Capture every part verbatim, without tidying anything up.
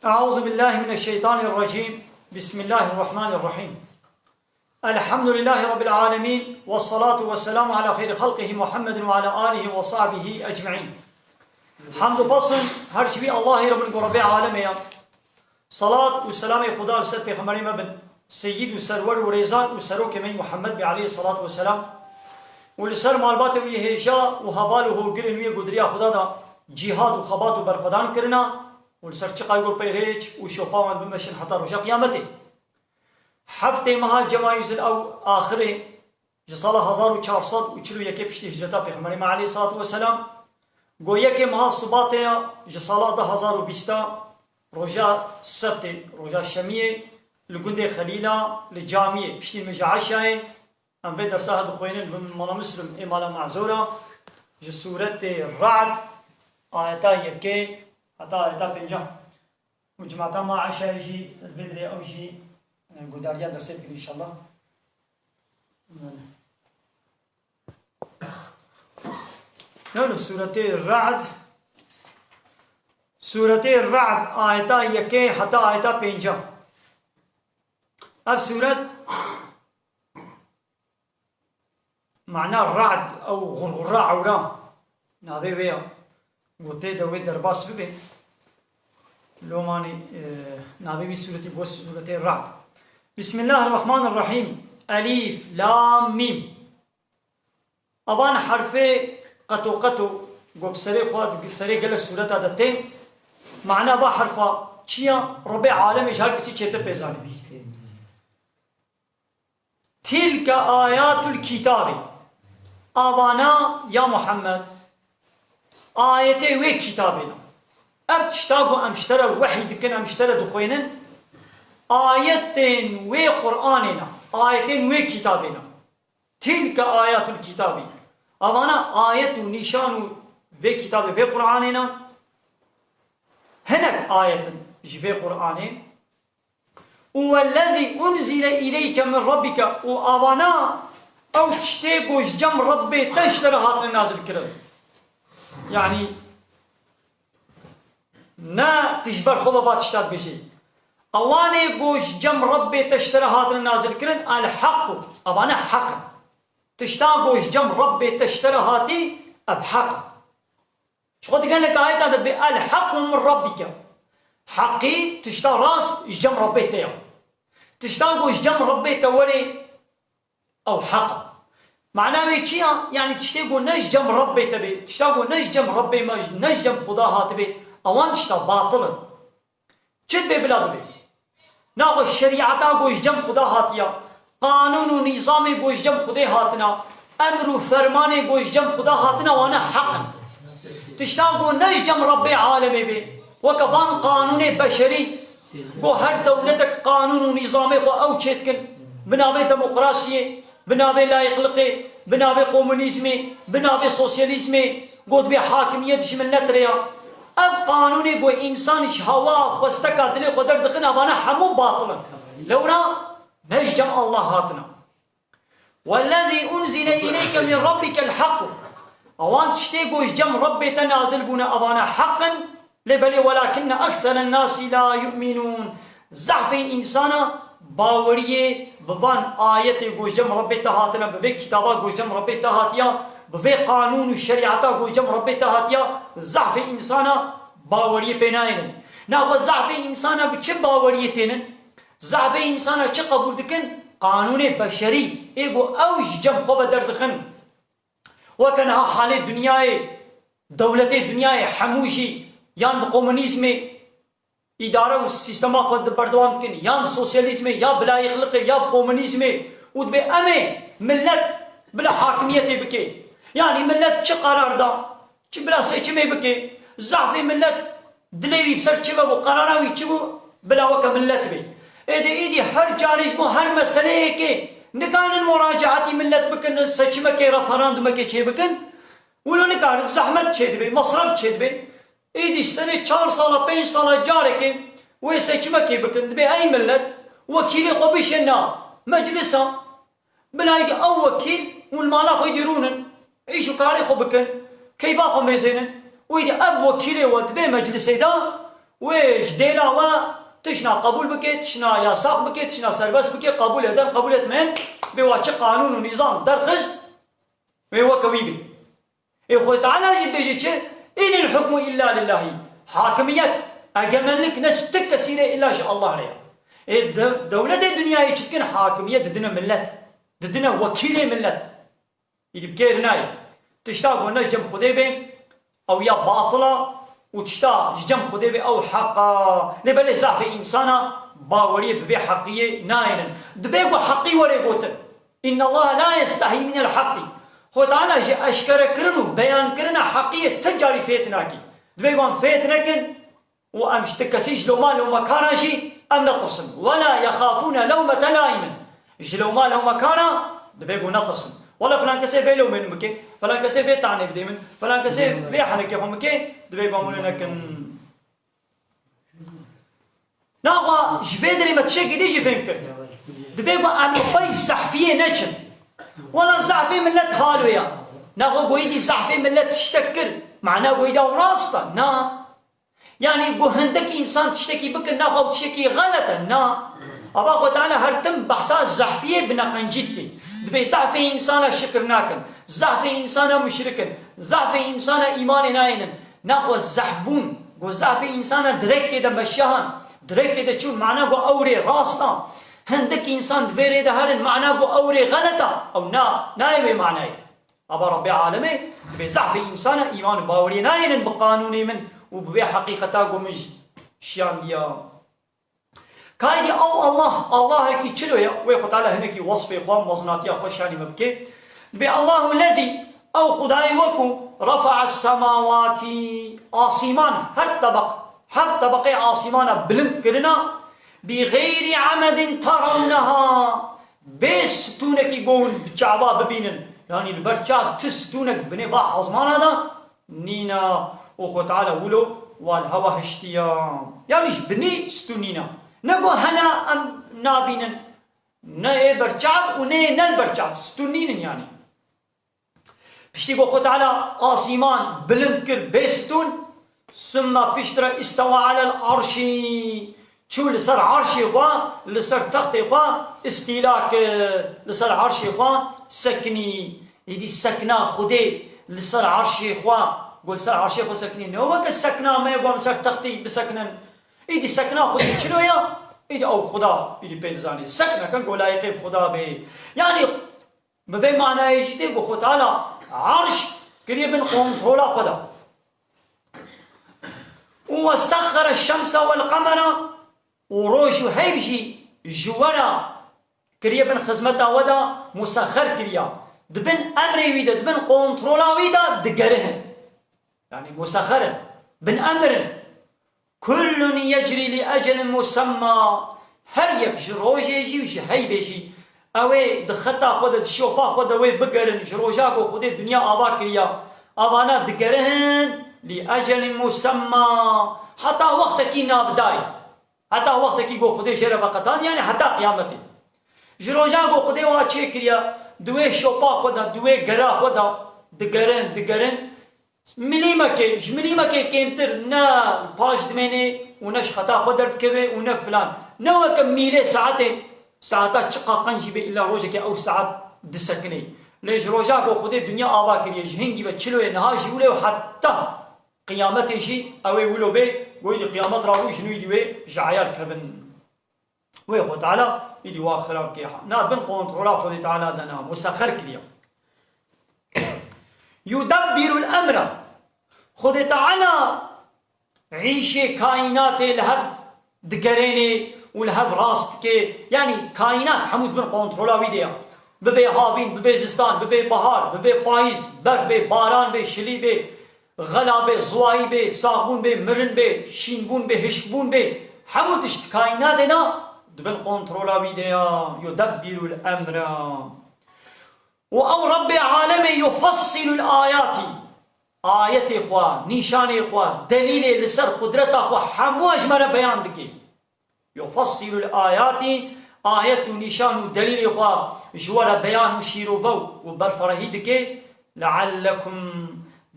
أعوذ بالله من الشيطان الرجيم. بسم الله الرحمن الرحيم. الحمد لله رب العالمين، والصلاة والسلام على خير خلقه محمد وعلى آله وصحبه أجمعين. Hamd û pesn her ji vî Allahê re bin ku Rebê alemê ya. Salat û selamê Xuda li ser pêxemberê me bin, seyyid û serwer û rêzan û serokê me yî Muhammed bê aleyhi salatu ve selam. Û li ser malbatê wî hêja û heval û holgirên wî ku di riya Xuda de cîhad û xebat û berxwedan kirina û li ser çiqay ku pey rêç û şopa wan bimeşin heta roja qiyametê. Heftê meha Cemayîzil ew axirê ji sala hezar û çar sed û çil û yekê piştî hicreta Pêxemberê me aleyhissalatu vesselam, go yekê meha Sibatê ya ji sala du hezar û bîst a, roja Sebtê, roja Şemiyê, li gundê Xelîla, li camiyê, piştî min ji eşayê, em vê dersa dixwînin, bi mala Muslim ê mala Mezora, ji sûretê Ra'd, ayeta yekê heta ayeta pênca. Û cemaeta ma eşayê jî li vê dirê ew jî, e, guhdariya dersê dikin înşallah. Nano, sûretê Ra'd, sûretê Ra'd, ayeta yekê heta ayeta pênca. Ev sûret Mana ra'd ew xurxura ewra navê wê ya. Gotê de wê derbas bibe. Lomanî, e, navê wî sûretî bo sûretê ra'd. Bismillahirrahmanirrahîm. Elîf, lam, mîm. Avan herfê qeto qeto go bi serê xwe, di serê gelek sûreta de tên. Mana va herfa çi ya? Rebê alemê ji her kesî çêtir pê zanî. Tilke ayatul kitabê. Avana ya Muhammed, ayetê wê kitabê ne. Ev tişta ku em ji te re wehî dikin, em ji te re dixwînin, ayetên wê Qur'anê ne, ayetên wê kitabê ne. Tilke ayatul kitabî. Avana ayet û nîşan û vê kitabê, vê Qur'anê ne. Hinek ayet in ji vê Qur'anê. Û wellezî unzile îleyke min rabbike, û avana ew tiştê ku ji cem Rebbê te ji te re hatine nazil kirin. Yanî ne tu ji ber xwe ve va tişta dibêjî. Ewanê ku ji cem Rebbê te ji te re hatine nazil kirin, el heqû, avane heq in. Tişta ku ji cem Rebbê te ji te re hatî, ev heq in. Ji xwe di gelek ayeta de dibê, "El hequ min rabbike." Heqî, tişta rast ji cem Rebbê te ya. Tişta ku ji cem Rebbê te werê, ew heq e. Mana wê çi ya? Yanî tiştê ku ne ji cem Rebbê te bê, tişta ku ne ji cem Rebbê me, ne ji cem Xuda hatibê, ewan tişta batil in. Çi dibê bila bibe? Naxwe şerîeta ku ji cem Xuda hatiya, qanûn û nîzamê ku ji cem Xudê hatina, emr û fermanê ku ji cem Xuda hatina, wane heq in. Tişta ku ne ji cem Rebbê alemê bê, weke van qanûnê beşerî, ku her dewletek qanûn û nîzamê xwe ew çêdikin, bi navê demokrasiyê, bi navê layîqliqê, bi navê komunîzmê, bi navê sosyalîzmê, got bê hakimiyet ji milet re ya. Ev qanûnê ku însan ji hewa xwesteka dilê xwe derdixin, evane hemû batil in. Lewra ne ji cem Allah hatine. Wellezî unzile îleyke min rabbikel heqû. Ewan tiştê ku ji cem Rebbê te nazil bûne, evane heq in. Lê belê, welakinne ekseren nasi la yu'minûn. Zehfê însana baweriyê bi van ayetê ku ji cem Rebbê te hatine, bi vê kitaba ku ji cem Rebbê te hatiya, bi vê qanûn û şerîeta ku ji cem Rebbê te hatiya, zehfê însana baweriyê pê nayênin. Naxwe zehfê însana bi çi baweriyê tênin? Zehfê însana çi qebûl dikin? Qanûnê beşerî, ê ku ew ji cem xwe ve derdixin. Weke niha halê dinyayê, dewletê dinyayê hemû jî yan bi komunîzmê îdare û sîstema xwe di berdewam dikin, yan bi sosyalîzmê, ya bi layîqliqê, ya bi komunîzmê û dibê em ê millet bila hakimiyetê bike. Yanî millet çi qerar da, çi bila seçimê bike, zehfê millet dilê wî bi ser çi ve bû, qerara wî çi bû, bila weke millet bê. Êdî, îdî her carê ji bo her meseleyekê nikarin muracaetî millet bikin, seçimekê, referandumekê çê bikin. Wilo nikarin, zehmet çê dibe, mesref çê dibe. Êdî ji serê çar sala, pênc sala carekê wê seçimekê bikin, dibê ey millet wekîlê xwe bişêne meclisa. Bila êdî ew wekîl hûn mala xwe dî rûnin, îş û karê xwe bikin, keyfa xwe mêzênin. Û êdî ev wekîlê we di vê meclisê de Wê ji dêla we tişna qebûl bike, tişna yasax bike, tişna serbest bike, qebûl eden, qebûl etmeyen, bê wa çi qanûn û nîzam derxist, wê weke wî bê. Ê Xwedê Teala jî dibêje çi? "Inil hukmu illa lillahî." Hakimiyet, egemenlik ne ji ti kesî re, illa ji Allah re ye. Ê de-, dewletê dinyayê çi dikin? Hakimiyet didine millet. Didine wekîlê millet. Îdî bi kêr nayê. Tişta ku ne ji cem Xwedê bê, ew ya batila û tişta ji cem Xwedê bê, ew heq a. Lê belê zafê însana baweriyê bi vê heqiyê nayênin. Dibê ku heqî were gotin. "Innallaha la yestehî minel heqî." Xwedê Teala ji eşkerekirin û beyankirina heqiyê ti carî fêt nakî. Dibê ku em fêt nekin, û em ji ti kesî, ji loma lomekana jî em netirsin. "Wela yexafûne lewmete laimin." Ji loma lomekana dibê ku netirsin. "Wela filan kesê vê lomê min bike, filan kesê vê tanê bidê min, filan kesê vê henekê xwe bike", dibê ku em wilo nekin. Naxwe ji vê derê me tiştekî dî jî fêm kir. Dibê ku em li pey zehfiyê neçin. Wela zehfê millet hal wê ya. Naxwe ku êdî zehfê millet tiştek kir, mana ku êdî ew rast e? Na. Yanî ku hindik însan tiştekî bikin, naxwe tiştekî xelet e, na. Ava Xwe Teala her tim behsa zehfiyê bi neqencî dike. Dibê zehfê însana şikir nakin, zehfê însana muşrik in, zehfê însana îmanê nayênin. Naxwe zehfbûn, ku zehfê însana direkê de meşiyan, direkê de çûn, mana ku ew rê rast a. Hindik însan di vê rê de herin, mana ku ew rê xelet a. Ew na, nayê wê manayê. Ava Rabbê Alemê dibê zehfê însana îman û baweriyê nayênin bi qanûnê min û bi vê heqîqeta ku min şiyandiya. Kaydî ew Allah, Allahekî çilo ye, wê Xwe Teala hinekî wesfê xwe, mezinatiya xwe şanî me bike. Dibê Allahu lezî, ew Xwedayê we ku refa'a semawatî, asîman, her tebeq, heft tebeqê asîmana bilind kirina, bi xeyrî emedin terawneha, bê stûnekî ku hûn bi çava bibînin, yanî li ber çav ti stûnek binê va ezmana de nîna û Xwe Teala wilo wa li hewa hiştiya. Yanî ji binî stûn nîna. Ne ku hene em nabînin, ne ê ber çav û ne ê ne li ber çav, stûn nînin yanî. Piştî ku Xwe Teala asîman bilind kir bê stûn, summa piştre istewa alel arşî, çû li ser arşê xwe, li ser textê xwe îstîla kir, li ser arşê xwe sekinî. Êdî sekna Xwedê li ser arşê xwe, ku li ser arşê xwe sekinî, ne weke sekna me ku em ser textê bisekinin. Êdî sekna Xwedê çilo ye? Êdî ew Xweda, êdî pê dizanê. Sekneke ku layîqê bi Xweda bê. Yanî, bi vê manayê jî tê ku Xwe Teala arş kiriye bin kontrola xwe de. Û we sexxere şemse wel qemera, û roj û heyv jî ji we re kiriye bin xizmeta we de, musexxer kiriya. Di bin emrê wî de, di bin kontrola wî de digerihin. Yanî musexxer in, bin emir in. Kullun yecrî li ecelin musemma. Her yek ji rojê jî û ji heyvê jî, ew ê di xeta xwe de, di şopa xwe de wê bigerin, ji roja ku Xwedê dinya ava kiriya. Avana digerihin li ecelin musemma. Heta wextekî navdayê. Heta wextekî ku Xwedê jê re veqetand, yanî heta qiyametê. Ji roja ku Xwedê wa çêkiriye, di wê şopa xwe de, di wê gera xwe de digerin, digerin. Milîmekê, ji milîmekê kêmtir ne paş dimênê û ne ji xeta xwe derdikeve û ne filan. Ne weke mîlê saetê, saeta çiqa qenc jî bê, îlla rojekê ew saet disekinê. Lê ji roja ku Xwedê dinya ava kiriye, ji hingî ve çiloyê niha jî wilo heta qiyametê jî ew ê wilo bê, goyî di qiyamet ra rû ji nû îdî wê ji eyal kevin. Wê Xwe Teala îdî wa xirab kê. Na bin kontrola Xwedê Teala de na, musexxer kiriya. Yudebbirul emra. Xwedê Teala îşê kaînatê li hev digerênê û li hev rast dike. Yanî kaînat hemû di bin kontrola wî de ya. Bibe havîn, bibe zistan, bibe bahar, bibe payîz, berf bê, baran bê, şilî bê, xela bê, ziwayî bê, saxbûn bê, mirin bê, şînbûn bê, hişkbûn bê, hemû tişt kaînatê na di bin kontrola wî de ya. Yudebbirul emra. Û ew Rebbê alemê yufessilul ayatî. Ayetê xwe, nîşanê xwe, delîlê li ser qudreta xwe hemû ji me re beyan dike. Yufessilul ayatî, ayet û nîşan û delîlê xwe ji we re beyan û şîrovew û berferehî dike. Leallekum,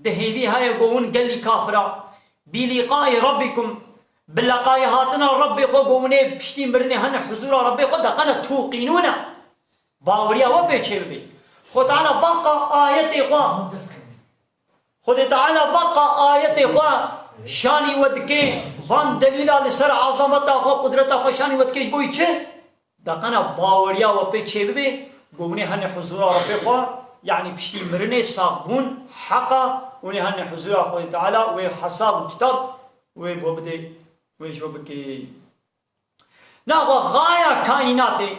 di hêvî heye ku hûn gelî kafira, bi liqaî Rabbikum, bi leqayê hatina Rebbê xwe, ku hûn ê piştî mirinê hene huzûra Rebbê xwe, de qene tuqînûne. Baweriya we pê çê bibe. Xwe Teala vaqa ayetê xwe. Xwedê Teala vaqa ayetê xwe şanî we dike, van delîla li ser azameta xwe, qudreta xwe şanî we dike, ji bo çi? De qena baweriya we pê çê bibe, ku hûn ê hene huzûra Rebbê xwe, yanî piştî mirinê saxbûn heqa, hûn ê hene huzûra Xwedê Teala, wê hesab û kitab wê bo bide, wê ji we bike. Naxwe xaya kaînatê,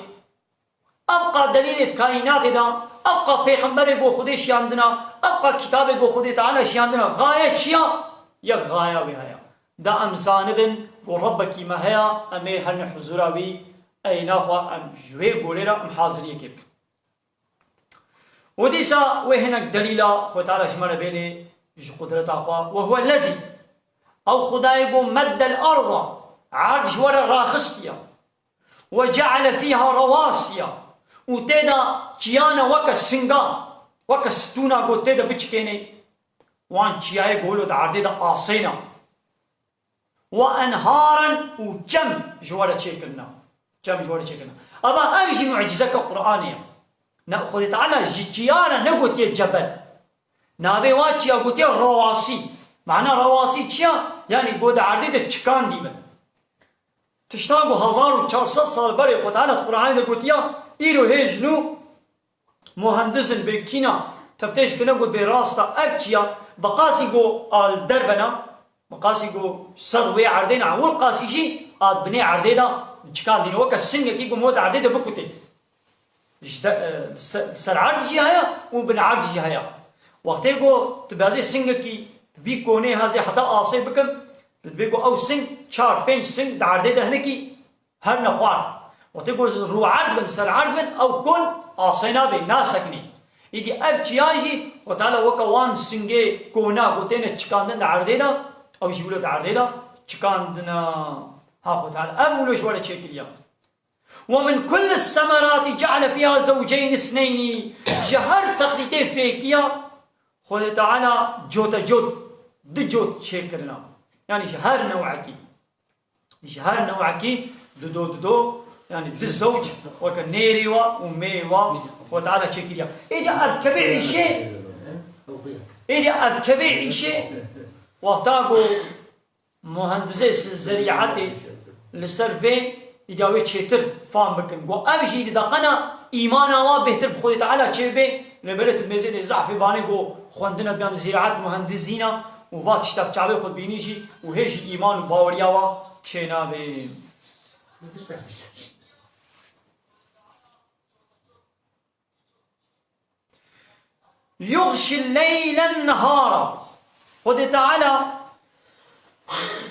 evqa delîlê di kaînatê de, evqa pêxemberê ku Xwedê şiyandina, evqa kitabê ku Xwedê Teala şiyandina, xaya çi ya? Yek xaya wê heye. Da em zanibin ku Rebbekî me heye, em ê hene huzûra wî, ey naxwe em ji wê golê re em haziriyekê bikin. Û dîsa wê hinek delîla Xwedê Teala ji me re bênê ji qudreta xwe. Ve huwellezî, ew Xwedayê ku meddel arda, erd ji we re raxistiye. Ve ceale fîha rawasiya, û tê de çiyane weke singa, weke stûna ku tê de biçikênê. Wan çiyayê ku wilo di erdê de asêna. Ve enharan, û çem ji we re çêkirina. Çem ji we re çêkirina. Eva ev jî mucizeke Qur'anê ye. Ne, Xwedê Teala ji çiya re negotiye cebel. Navê wa çiya gotiye rawasî. Mana rawasî çi ya? Yanî ku di erdê de çikan dî bin. Tiştan ku hezar û çar sed sal berê Xwedê Teala di Qur'anê de gotiya, îro hê ji nû muhendis in bê kîna, tevtêş kine ku bê rasta ev çiya, bi qasî ku a li derve ne, bi qasî ku ser wê erdê ne, ewil qasî jî a di binê erdê de çikan dîne, weke singekî ku mo di erdê de bikutê. Ji de, e, se-, ser erd jî heye û bin erd jî heye. Wextê ku tu bêzê singekî vî konê hezê heta asê bikin, tu dibê ku ew sing, çar pênc sing di erdê de hinekî Her ne xwar. Wextê ku rû erd bin, ser erd bin, ew kon asê nabê, nasekinê. Îdî ev çiyan jî Xwedê Teala weke wan singê kona ku têne çikandin di erdê de, ew jî wilo di erdê de çikandina. Ha Xwedê Teala ev wilo ji we re çêkiriya. Ve min kulli semerati ceale fiha zewceyn isneynî. Ji her texlîtê fêkiya Xwedê Teala cote cot, du cot çêkirina. Yanî ji her newekî. Ji her newekî dido dido, yanî du zewc weke nêrê wa û mêyê wa Xwedê Teala çêkiriya. Êca ev kevê îşê, êca ev kevê îşê wexta ku muhendisê zerîetê li ser vê îca wê çêtir fam bikin. Ku ev jî dide qena îmana wa bêhtir bi Xwedê Teala çêbê, lê belê tu mêzê de zehfê banê ku xwendina biyam zîraet muhendisîna û va tişta bi çavê xwe bînî jî û hê jî îman û baweriya wa çênabê. Yuxşi leylen nehara. Xwedê Teala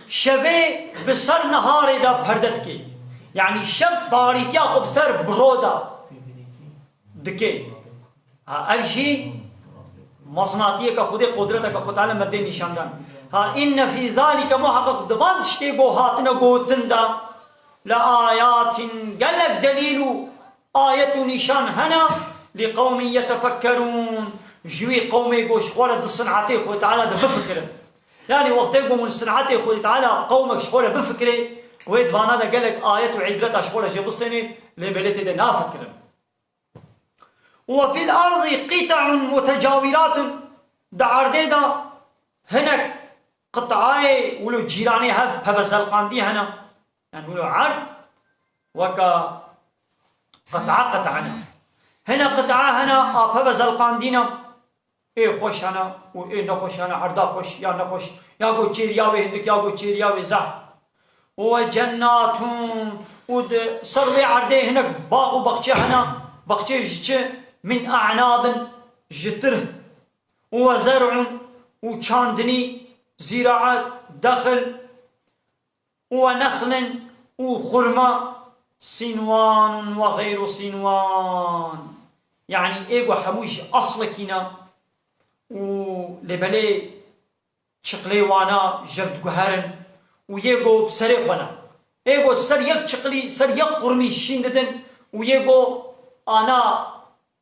şevê bi ser niharê de perde dike. Yanî şev tarîtiya xwe bi ser bi ro de dike. Ha, ev jî mesnatiyeke Xwedê, qudreteke Xwedê Teala me tê nîşandan. Ha, inne fî zalike, muheqeq di van tiştê ku hatine gotin de, le ayatin, gelek delîl û ayet û nîşan hene, li qewmin yetefekkerûn, ji wî qewmê ku ji xwe re di sinetê Xwedê Teala de bifikirin. Yanî wextê ku min sinetê Xwedê Teala qewmek ji xwe re bifikirê, wê di vana de gelek ayet û îbreta ji xwe re jê bistênê, lê belê tê de nafikirin. Ve fil erdî qîte'un mutecawiratun, di erdê de hinek qit'ayê wilo cîranê hev peve zelqandî hene. Yanî wilo erd weke qit'a qit'a ne. Hine qit'a hene a peve zelqandî ne. Ê xweş hene û ê nexweş hene, erda xweş ya nexweş, ya ku çêriya wê hindik, ya ku çêriya wê zehf. Û we cennatun, û di ser wê erdê hinek bax û baxçe hene, baxçe ji çi? Min a'nabin, ji tirh. Û we zer'un, û çandinî, zîraet, dexil. Û we nexlin û xurma, sînwanun we xeyru sînwan. Yanî ê ku hemû ji eslekî ne û lê belê çiqlê wana ji hev diguherin û yê ku bi serê xwe ne. Ê ku ser yek çiqlî, ser yek qurmî şîn didin û yê ku ana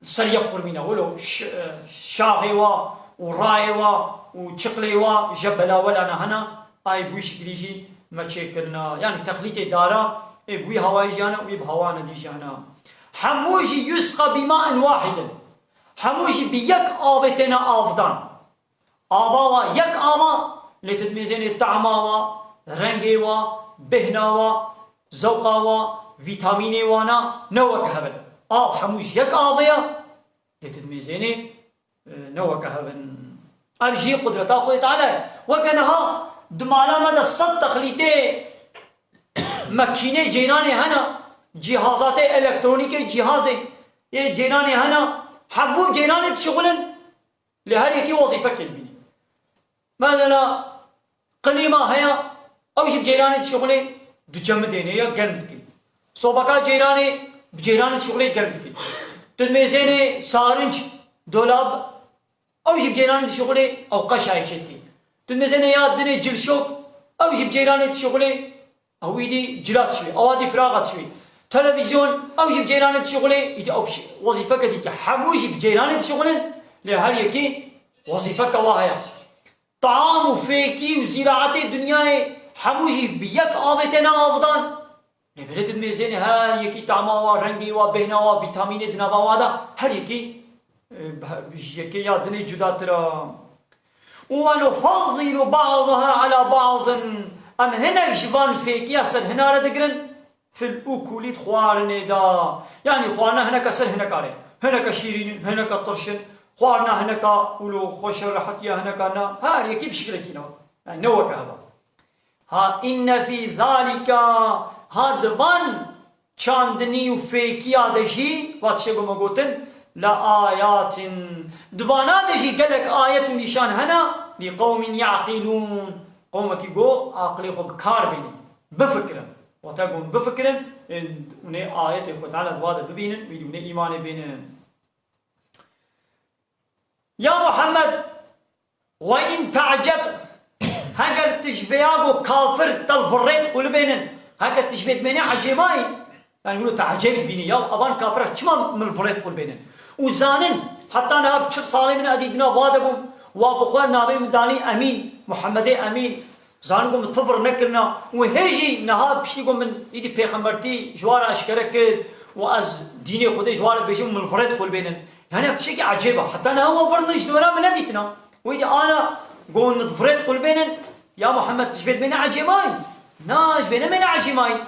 Li ser yek qurmîne, wilo ş-, şaxê wa û rayê wa û çiqlê wa ji belawelana hena, ay bi wî şiklî jî me çêkirina. Yanî texlîtê dara, ê bi wî hawayê jiyana, wî bi hawana dî jiyana. Hemû jî yusqa bîmain wahidin. Hemû jî bi yek avê têne avdan. Ava wa yek ava, lê tu dimêzênê tahma wa, rengê wa, bêhna wa, zewqa wa, vîtamînê wana ne weke hev in. Av hemû ji yek avê ye, lê tu dimêzênê, e, ne weke hev in. Ev jî qudreta Xwedê Teala ye. Weke niha di mala me de sed texlîtê mekînê ceyranê hene, cîhazatê elektronîkê cîhazê yê ceyranê hene, hemû ceyranê dişixulin. Lê her yekî wezîfekê dibîne. Mesela, klîma heye, ew jî bi ceyranê dişixulê, diçemidêne ya germ dike. Sobeka ceyranê, bi ceyranê dişixulê germ dike. Tu dimêzênê sarinc, dolab, ew jî bi ceyranê dişixulê, ew qeşayê çêdike. Tu dimêzênê ya dinê cilşok, ew jî bi ceyranê dişixulê, Ew îdî cila dişuye, ewa dî firaxa dişuye. Televîzyon, ew jî bi ceyranê dişuxulê, îdî ew şi-, wezîfeke dîke. Hemû jî bi ceyranê dişuxulin, lê her yekî wezîfeke wa heye. Taam û fêkî û zîraetê dinyayê hemû jî bi yek avê têne avdan. Lê belê tu dimêzênê her yekî tama wa, rengê wa, bêhna wa, vîtamînê di nava wa de, her yekî e, ji yekê ya dinê cudatir a. Û we nufezzilu ba'daha ala ba'din. Em hinek ji van fêkiya ser hina re digirin, fil ukulî di xwarinê de. Yanî xwarina hineka ser hineka re. Hineka şîrîn in, hineka tirş in. Xwarina hineka wilo xweş e, rehetiya hineka na. Her yekî bi şiklekî ne. Yani ne weke heva. Ha, inne fî zalika, ha di van çandinî û fêkiya de jî, va tiştê ku me gotin, le ayatin. Di vana de jî gelek ayet û nîşan hene, lî qewmin yaqilûn. Qewmekî ku aqilê xwe bi kar bînin, bifikirin. Wate ku bifikirin, ê, hûn ê ayetê Xwedê Teala di va de bibînin, wî hûn ê îmanê bînin. Ya Muhammed, we in te'ceb, heger tu ji vêya ku kafir te li virrê diqulibênin, heger tu ji vê dimênê ecêbayî, yani hûn te'ceb dibînî, ya evan kafira çima min li virrê diqulibênin? Û zanin, heta niha bi çil salê min ez îdî nav wa de bûm, wa bi xwe navê min danî Emîn, Muhammedê Emîn, Zanin ku min tifir nekirina û hê jî niha piştî ku min îdî pêxembertî ji wan re eşkere kir û ez dînê Xwedê ji wan re dibêjim, min li virê diqulbênin. Yani ev tiştekî ecêb e. Heta niha wan vir ji dora min nedîtina. Wê dî ana ku min li virê diqulbênin, ya Muhammed, tu ji vê dimêne ecêmayî? Na, ji vê nemêne ecêmayî.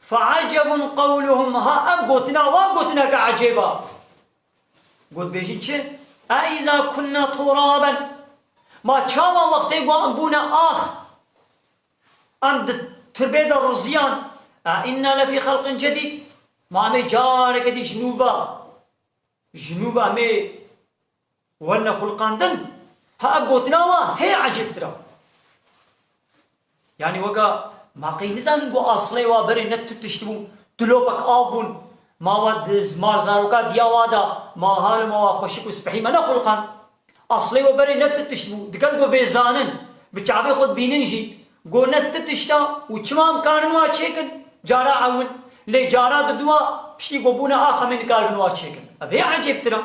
Fe'ecebun qewluhum, ha ev gotina wan gotineke ecêb e. Got bêjin çi? A îza kunna turaben. Ma çawa wextê ku em bûne ax, em di tirbê de riziyan. A inna lefî xelqin cedîd. Ma em ê careke dî ji nû ve, ji nû ve em ê werne xulqandin. Ha ev gotina wa hê ecêbtir e. Yanî weka ma qey nizanin ku aslê wa berê ne tu tişt bû, tu lopek av bûn, ma wa di mar zaroka diya wa da, ma hal ma wa xweşik û spehî me nexulqand. Aslê we berê ne tu tişt bû, dikel ku vê zanin, bi çavê xwe dibînin jî, ku ne tu tişt e û çima em karin wa çêkin, cara ewil, lê cara diduwa piştî ku bûne ax em ê nikaribin wa çêkin. Ev hê ecêbtir e.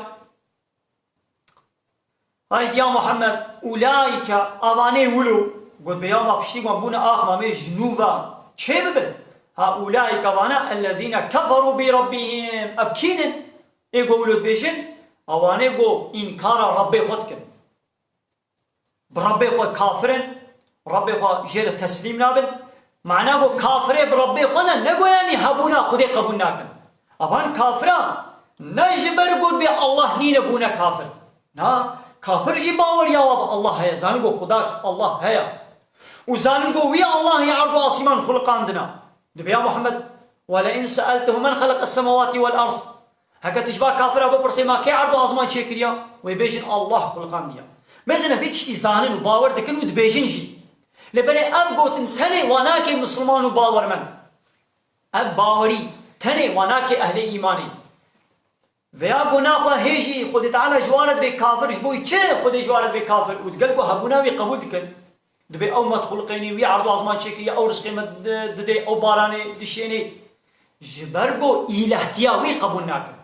Hay diya Muhammed, ulaîke, avanê wilo, got be ya ma piştî wan bûne ax ma mê ji nû ve çê bibin. Ha ulaîke vana ellezîne keferû bi rabbihim. Ev kî nin? Ê go wilo dibêjin, awanê go înkara Rabbê xwe dikin. Bi Rabbê xwe kafir in, Rabbê xwe jê re teslîm nabin. Mana ku kafirê bi Rabbê xwe ne, ne ku yanî hebûna Xwedê qebûl nakin. Avan kafira ne ji ber got bê Allah nîne bûne kafir. Na, kafir jî baweriya wa bi Allah heye. Zanin ku Xuda Allah heye. Û zanin ku wî Allahî erd û asîman xuliqandina. Dibê ya Muhammed, "Welein seeltehum men xeleqes semawati wel erd." Heke tu ji va kafira bipirsê, ma kê erd û azman çêkiriya? Wê bêjin, Allah xuliqandiya. Mezin e vê tiştî zanin û bawer dikin û dibêjin jî. Lê belê ev gotin tenê wa nake misilman û bawermend. Ev bawerî tenê wa nake ehlê îmanê. Veya gona xwe hê jî Xwedê Teala ji wan re dibê kafir, ji bo çi Xwedê ji wan re dibê kafir? Û digel ku hebûna wî qebûl dikin. Dibê ew me dixulqênî, wî erd û azman çêkiriye, ew rizqê me di-, didê, ew baranê dişênê. Ji ber ku îlehtiya wî qebûl nakin.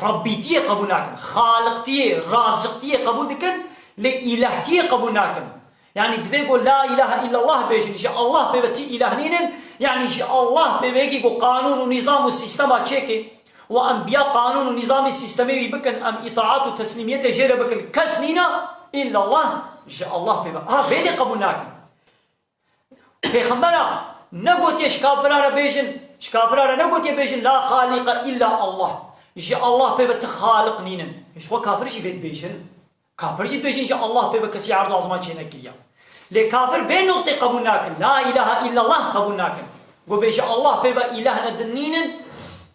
Rebbîtiyê qebûl nakin. Xaliqtiyê, raziqtiyê qebûl dikin, lê îlehtiyê qebûl nakin. Yanî divê ku la îlahe îllallah bêjin, ji Allah pê ve tî îlah nînin, yanî ji Allah pê ve yekî ku qanûn û nîzam û sîstema çêkê û enbiya qanûn û nîzamê sîstemê wî bikin, em îtaat û teslîmiyetê jê re bikin, kes nîne îllallah, ji Allah pê ve. Ha, vê dê qebûl nakin. Pêxembera negotiye ji kafiran re bêjin, ji kafiran re negotiye bêjin, "La xalîqe îlla Allah." Ji Allah pê ve ti xaliq nînin. Ji xwe kafir jî vê dibêjin. Kafir jî dibêjin, ji Allah pê ve kesî erd û ezman çênekiriye. Lê kafir vê noqtê qebûl nakin. La îlahe îllallah qebûl nakin. Go bê ji Allah pê ve îlahne din nînin,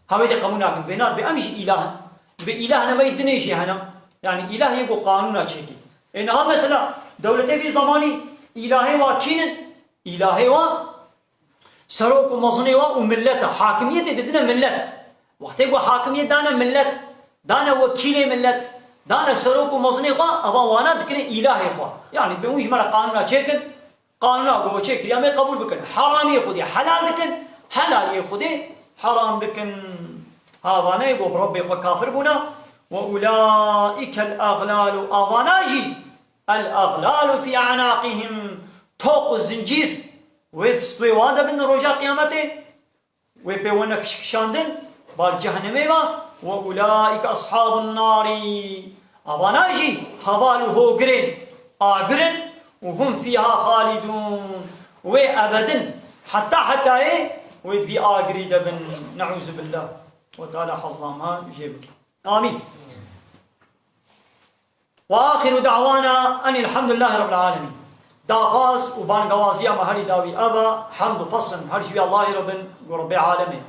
ha wê dê qebûl nakin. Bê na dibê em jî îlah in. Dibê îlahne me yê dinê jî hene. Yanî îlah yê go qanûna çêkî. Ê niha mesela dewletê vî zemanî îlahê wa kînin? Îlahê wa, serok û mezinê wa û millet e. Hakimiyetê didine millet. Wextê ku hakimiyet dane millet, dane wekîlê millet, dane serok û mezinê xwe, eva wana dikine îlahê xwe. Yanî bê hûn ji me re qanûna çêkin, qanûna ku we çêkiriye em ê qebûl bikin. Heramiyê Xwedê helal dikin, helaliyê Xwedê heram dikin. Ha, vaneyê ku bi Rebbê xwe kafir bûne, "Ve ulaikel aglalu", avana jî "El-aglalu fî anaqihim", toq û zincîr wê destwê wan de bin roja qiyametê, wê pê wene kişkişandin, bal cehennemê ve, "Ve ulaike ashabun nari", avana jî heval û hogirên agir in, "û hum fîha xalidûn", wê ebedin, heta hetayê wê di vî agirî de bin, neûzubillah. Xwe Teala hefza me jê bike. Amîn. Ve axiru da'wana enil hamdülillahi rabbil alemin. Daxwaz û bangewaziya me herî dawî ev e, hemd û pesn her ji wî Allahî re bin, ku Rebbê alemê.